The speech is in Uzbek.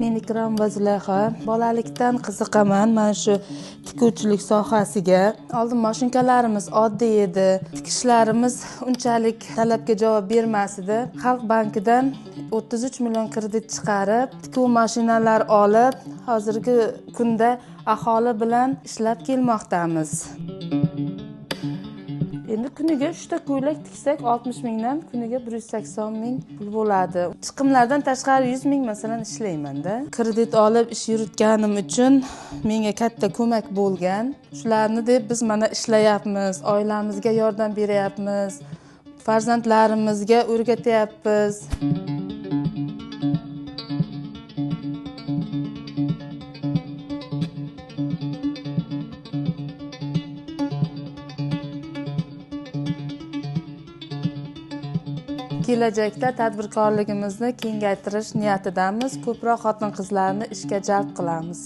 Men Ikromova Zulayho, bolalikdan qiziqaman mana shu tikuvchilik sohasiga. Oldin mashinkalarimiz oddiy edi, tikishlarimiz unchalik talabga javob bermas edi. Xalq bankidan 33 million kredit chiqarib, tikuv mashinalar olib, hozirgi kunda aholi bilan ishlab kelmoqdamiz. Endi kuniga 3 ta ko'ylak tiksak 60 mingdan kuniga 180 ming pul bo'ladi. Chiqimlardan tashqari 100 ming masalan ishlayman-da. Kredit olib ish yuritganim uchun menga katta ko'mak bo'lgan. Shularni deb biz mana ishlayapmiz, oilamizga yordam beryapmiz, farzandlarimizga o'rgatyapmiz. Kelajakda tadbirkorligimizni kengaytirish niyatidamiz. Ko'proq xotin-qizlarni ishga jalb qilamiz.